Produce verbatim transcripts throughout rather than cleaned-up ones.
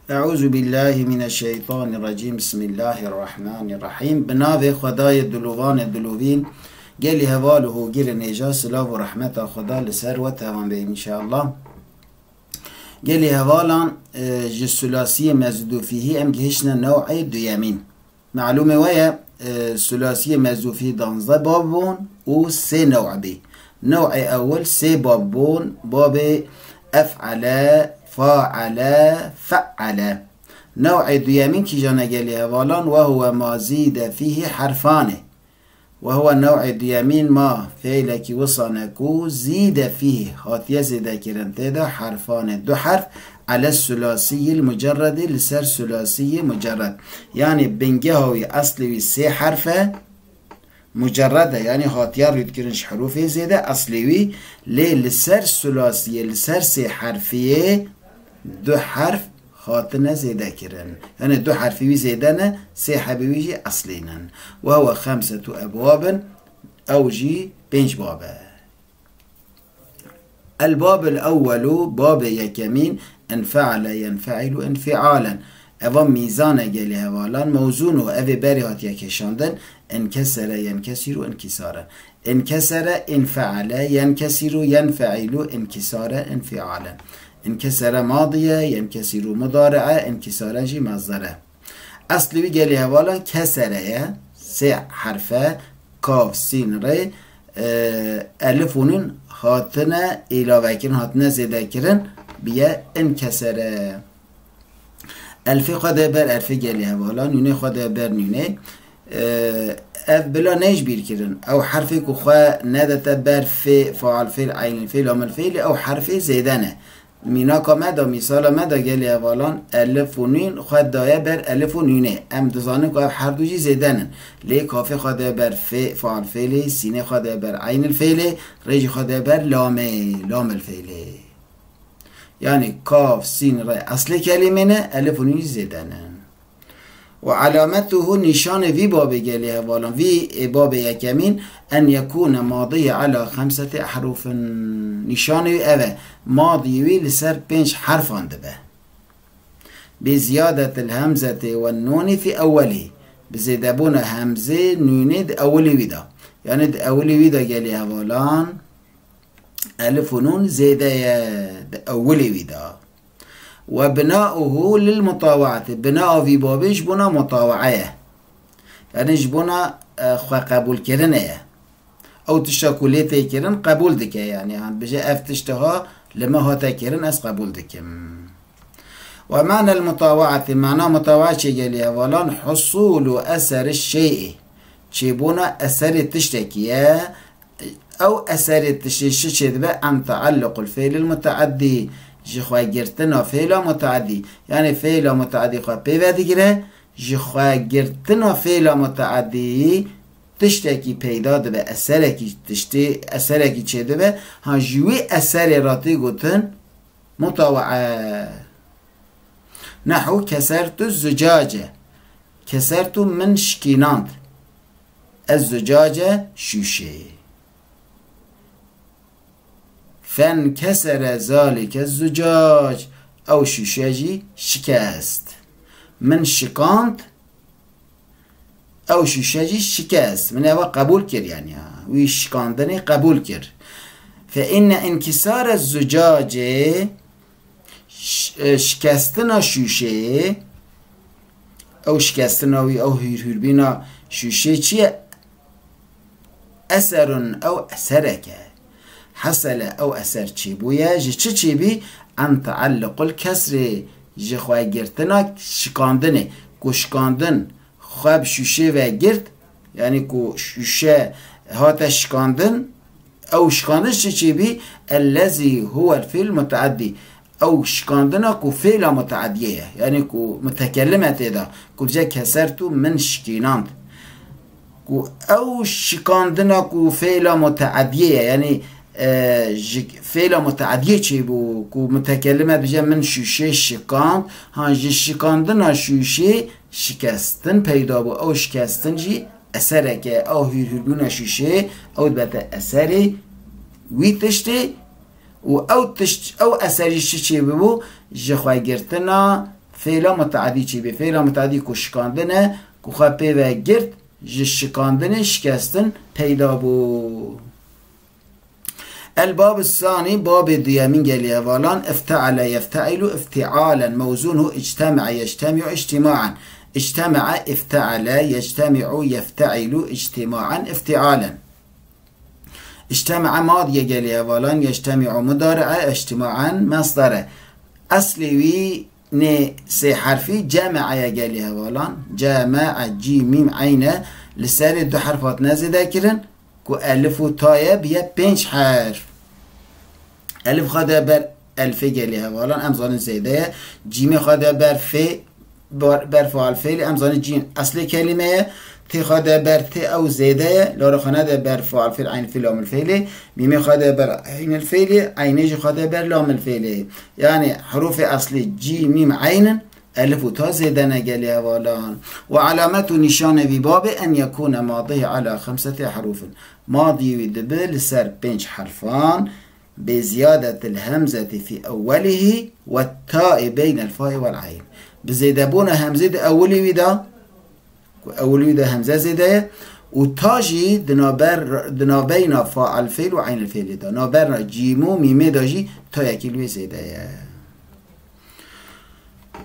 Eûzubîllahimineşşeytanirrecîm. Bismillahirrahmanirrahîm. Bi navê Xwedayê dilovanê dilovîn, gelî heval û hogirên hêja, silav û rehmeta Xweda li ser we tevan be înşeallah. Gelî hevalan, e, ji sulasiyê mezûdûfîhî em gihiştine new'ê duyemîn. Melûmê we ye, e, sulasiyê mezûfî danzdeh bab bûn û sê new' bî. New'ê ewil sê bab bûn, babê ef'ele, fa'ele, fe'ele. New'ê duyemîn kîjan e gelî hevalan? Ve huve ma zîde fîhî herfane. Ve huve new'ê duyemîn ma fêlekî wisane ku zîde fîhî hatiye zêdekirin tê de herfane, du herf, ele sulasiyil mucerredî, li ser sulasiyê mucerred. Yanî bingeha wî, eslê wî sê herf e, mucerred e, yanî hatiye rûdkirin ji herûfê zêde, eslê wî, lê li ser sulasiyê, li ser sê herfiyê du herf hatine zêdekirin. Yanî du herfê wî zêde ne, sê hebê wî jî eslî nin. Ve huve xemsetu ebwabin, ew jî pênc bab e. El-babul ewwelu, babê yekemîn, enfeale yenfeîlu enfialen. Eva mîzan e gelî hevalan, mewzûn û evê berê hatiye kêşandin, enkesere yenkesîru enkîsaren. Enkesere enfeale yenkesîru yenfeîlu enkîsaren enfialen. Enkesere madiye, yenkesîru mudari'e, enkîsaren jî mezdere. Eslê wî gelî hevalan kesere ye, sê herfe, kaf, sîn, rê, e, elif û nûn hatine îlavekirin, hatine zêdekirin, biye enkesere. Elfê xwe de ber elfê gelî hevalan, nûnê xwe de ber nûnê. E, ev bila ne ji bîr kirin. Ew herfê ku xwe nedete ber fê, faal fêl, eynil fêl, lamil fêlê, ew herfê zêde ne. Mînaka me de, mîsala me de gelî hevalan elif û nûn xwe daye ber elif û nûnê. Em dizanin ku ev her du jî zêde nin. Lê kafê xwe daye ber fê, faal fêlê, sînê xwe daye ber eynil fêlê, rê jî xwe daye ber lamê, lamil fêlê. Yanî kaf, sîn, rê eslê kelîmê ne, elif û nûn jî zêde nin. Ve alametuhu, nîşanê vî babê gelî hevalan, vî, e, babê yekemîn, en yekûne madiye ala xemseti ehrufin. Nîşanê wî ev e, madiyê wî li ser pênc herfan dibe. Bi ziyadetil hemzeti ve nûnî fî ewwelî. Bi zêdebûna hemzê nûnê di ewilî wî de. Yanî di ewilî wî de gelî hevalan, elif û nûn zêde ye di ewilê wî de. Ve binauhu lil mutawaati. Bina vî babê ji bona mutawaa ye. Yanî ji bona, e, xwe qebûlkirinê ye. Ew tişta ku lê tê kirin qebûl dike. Yanî, han bije ev tişt ha li me hate kirin, ez qebûl dikim. Ve manel mutawaati, mana mutawaa çê gelî hevalan, husûlu eseri şey'i. Çêbûna eserê tiştekî ye. Ew eserê tiştê çi çêdibe? An taalluqul fêlil muteaddî, ji xwe girtina fêla muteaddî. Yanî fêla muteaddî xwe pê ve digire, ji xwe girtina fêla muteaddî tiştekî peyda dibe, eserekî tiştê, eserekî çêdibe. Ha ji wî eserê re tê gotin mutawaa. Nehu kesertu zucace. Kesertu min şikînand. Ez zucace şûşeyê. Fenkesere zalike zucac. Ew şûşe jî şikest. Min şikand. Ew şûşe jî şikest. Min eva qebûl kir, yanî, ha. Wî şikandinê qebûl kir. Fe inne inkisare zucacê, ş-, e, şikestina şûşeyê, ew şikestina wî, ew hûrhûrbîna şûşê çi ye? Eserun, ew eserek e. Hesele, ew eser çêbûye. Ji çi çêbî? An taalluqul kesrê, ji xwe girtina şikandinê. Ku şikandin xwe bi şûşê ve girt, yanî ku şûşe hate şikandin, ew şikandin ji çi çêbî? Ellezî huwel fîl muteaddî. Ew şikandina ku fêla muteadiyê ye, yanî ku mutekellim e tê de, ku dije kesertu min şikînand. Ku ew şikandina ku fêla muteadiyê ye, yanî, e, ji fêla muteadiyê çêbû, ku mutekellim e dije min şûşê şikand, han ji şikandina şûşê şikestin peyda bû. Ew şikestin jî eserek e, ew hûrhûrbûna şûşê, ew dibete eserê wî tiştê, û ew tişt, ew eser jî çi çêbibû? Ji xwe girtina fêla mutaedî çêbî. Fêla mutaedî ku şikandin e, ku xwe pê ve girt, ji şikandinê şikestin peyda bû. El-bab sanî, babê duyemîn gelî hevalan, ifteale yefteîlu iftialen, mewzûnhu icteme'e yectemi'u ictimaen. Icteme'e ifteale yectemi'u yefteîlu ictimaen iftialen. Icteme'e madiye gelî hevalan, yectemi'u mudari'e, ictimaen mesdare. Eslê wî nê sê herfî ceme'e ye gelî hevalan. Ceme'e, cîm, mîm, eyn e. Li serê du herf hatine zêde kirin ku elif û ta ye, biye pênc herf. Elif xwe de ber elfê gelî hevalan, em zanin zêde ye. Cîmê xwe de ber fê, ber, ber faal fêlê, em zanin cîm eslê kelîme ye. Tê xwe de ber tê, ew zêde ye. Lara xwe nede ber faal fêl, eyn fêl, lamil fêlê. Mîmê xwe de ber eynil fêlê, eynê jî xwe de ber lamil fêlê. Yani hurufê eslî cîm, mîm, eyn in. Elif û ta zêde ne gelî hevalan. Ve alamet û nîşanê vî babê en yekûne madihî ala xemseti ehrûfin. Madî wî dibe li ser pênc herfan, bê ziyadetil hemzeti fî ewwelihî we taî beynel faî wel eyn. Bi zêdebûna hemzê di ewilî wî de, ku ewilî wî de hemze zêde ye, û ta jî di naber-, di navbeyna faal fêl û eynil fêlê de, navbeyna cîm û mîmê de jî tayekî li wê zêde ye.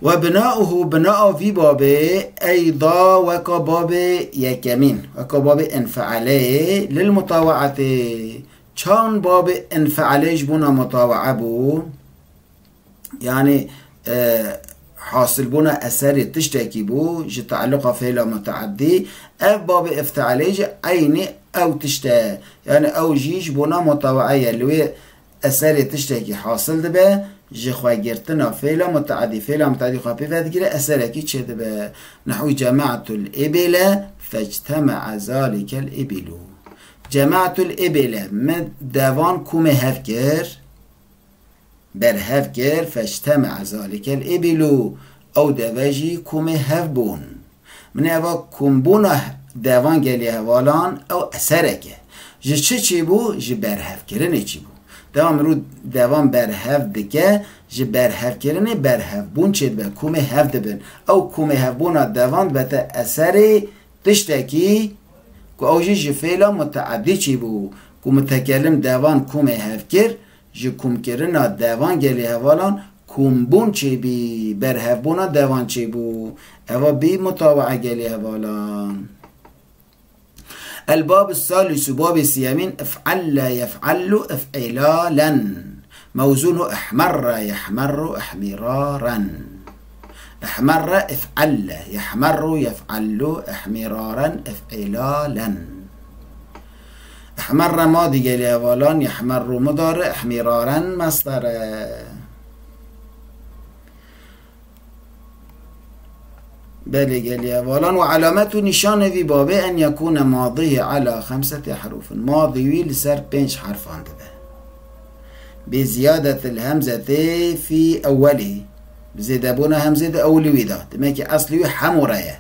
Ve binauhu, binaa vî babê, eyda weka babê yekemîn, weka babê enfealeyê, lil mutawaatê. Çan babê enfealê ji bona mutawaa bû? Yani, e, hasilbûna eserê tiştekî bû, ji tealluqa fêla mutaeddî. Ev babê enfealê jî eynî ew tişt e. Yani ew jî ji bona mutawaa ye. Li wê eserê tiştekî hasil dibe, ji xwe girtina fêla mutaedî, fêla mutaedî xwe pê vedigire, eserekî çêdibe. Nehwî cematul îbile, fectema'a zalikel îbilu. Cematul îbile, min devan komê hev kir, berhev kir, fectema'a zalikel îbilu. Ew deve jî komê hev bûn. Min eva kombûna devan gelî hevalan ew eserek e. Ji çi çêbû? Ji berhevkirinê çêbû. Dema mirov devan berhev dike, ji berhevkirinê berhevbûn çêdibe, komê hev dibin. Ew komê hevbûna devan dibete eserê tiştekî ku ew jî ji fêla muteedî çêbû. Ku mutekelim devan komê hev kir, ji komkirina devan gelî hevalan kombûn çêbî, berhevbûna devan çêbû. Eva bî mutawaa gelî hevalan. El-bab-ı salisu, babê siyemîn, if'alle yef'allu if'ilalen. Mewzûnu ihmerre yehmerru ihmiraran. Ihmerre if'alle, yehmerru yef'allu ihmiraran if'ilalen. Ihmerre madî gelî hevalan, yehmerru mudari, ihmiraran mesdere. Belê gelî hevalan, ve alamet û nîşanê vî babê en yekûne madihî ala xemseti ehrûfin. Madî wî li ser pênc herfan dibe. Bi ziyadetil hemzetê fî ewwelî. Bi zêdebûna hemzê di ewilî wî de. Demek ki eslî wî hemûre ye.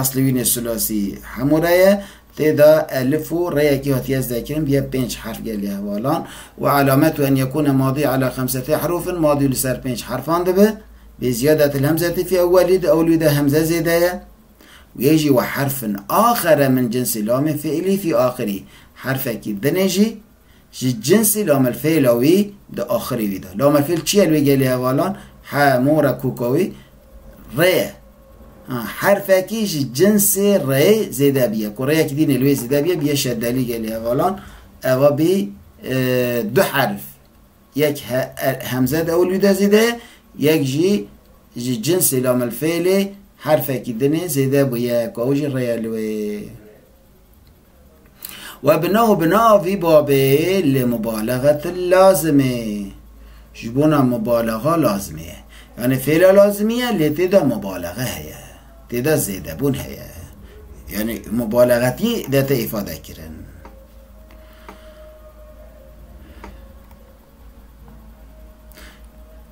Eslî wî nê sulasî hemûre ye. Tê de elif û rêyekî hatiye zêdekirin, biye pênc herf gelî hevalan. Ve alametu en yekûne madî ala xemseti ehrûfin, madî li ser pênc herfan dibe. Bi ziyadetil hemzetî fî ewwelî, di ewlî de hemze zêde ye. Wê jî ve herfin axere min cinsî lamê fiilî fî axirî. Herfekî dinê jî ji cinsî lamel fêla wî di axirî wî de. Lamel fêl çi ye li wê gelî hevalan? Hemûre koka wî rê ye. Ha, herfekî ji cinsê rê zêde biye. Ku rêyekî dînê li wê zêde biye, biye şeddelî gelî hevalan. Eva bî, e, du herf. Yek he-, e, hemze de ewil wî de zêde ye, yek jî ji cinsê lamel fêlê herfekî dinê zêde bûye. Ku ew jî rê ye li wê. Ve bina û bina vî babê li mubalexetil lazimê. Ji bona mubalexa lazimê ye. Yani fêla lazimî ye, lê tê de mubalexe heye. Tê de zêdebûn heye. Yani mubalexetî dete îfade kirin.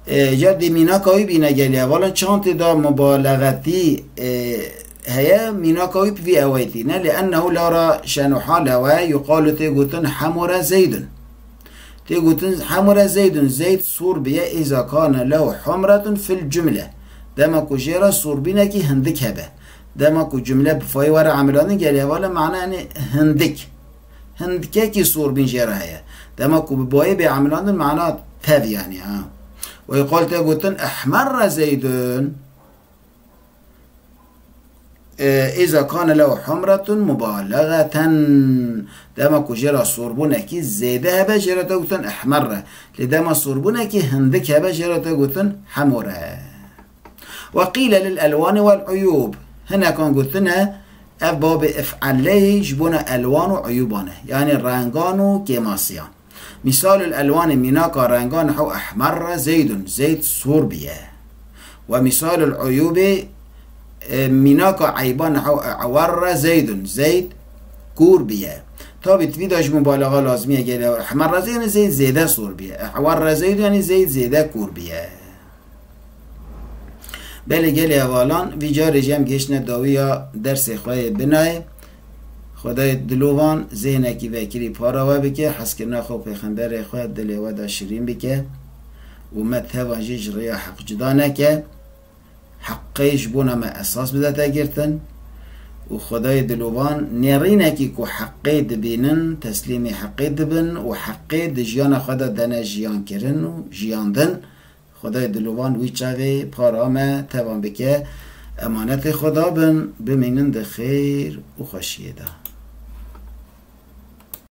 E, car dê mînaka wî bîne gelî hevalan, çand tê de mubalexetî, e, heye, mînaka wî bi vî eweyî tîne. Li ennehu lara şenuhale we yuqalu tê gotin hemûre Zeydun. Tê gotin hemûre Zeydun, Zeyd sor biye, îza kane lehu humretun fil cumle. Dema ku jê re sorbînekî hindik hebe. Dema ku cumle bi fayê were emilandin gelê hevalin mana yani hindik. Hindikekî sorbîn jê re heye. Dema ku bi bayê bê emilandin mana tev yani ha. Ve yuqal tê gotin ihmerre Zeydun. E, îza kane lehu humretun mubalexeten. Dema ku jê re sorbûnekî zêde hebe, jê re tê gotin ihmerre. Lê dema sorbûnekî hindik hebe, jê re tê gotin hemûre. Ve qîle lil elwani wel uyûb. Hinekan gotine, ev babê if'aleyê ji bona elwan û uyûban e. Yani rengan û kêmasiyan. Mîsalul elwanê mînaka rengan hew ehmerre Zeydun, Zeyd sor biye. Ve mîsalul uyûbê, e, mînaka eyban hew e'werre Zeydun, Zeyd kûr biye. Tabî, di vî de ji mubalaxa lazimî ye gelê ehmerre Zeydun, Zeyd zêde sor biye. E'werre Zeydun, yani Zeyd zêde kûr biye. Belê gelê hevalan, vî carê jî em gihiştine dawiya dersê xwe yê binayê. Xwedayê dilovan zêhnekî vekirî para we bike, hezkirina xwe û pêxemberê xwe dilê we de şirîn bike û me tevan jî ji rêya heq cuda neke. Heqê ji bona me esas bidete girtin û Xwedayê dilovan nêrînekî ku heqê dibînin, teslîmî heqê dibin û heqê di jiyana xwe de dene jiyan kirin û jiyandin. Xwedayê dilovan wî çavê para me tevan bike. Emanetê Xweda bin, bimînin di xêr û xweşiyê de.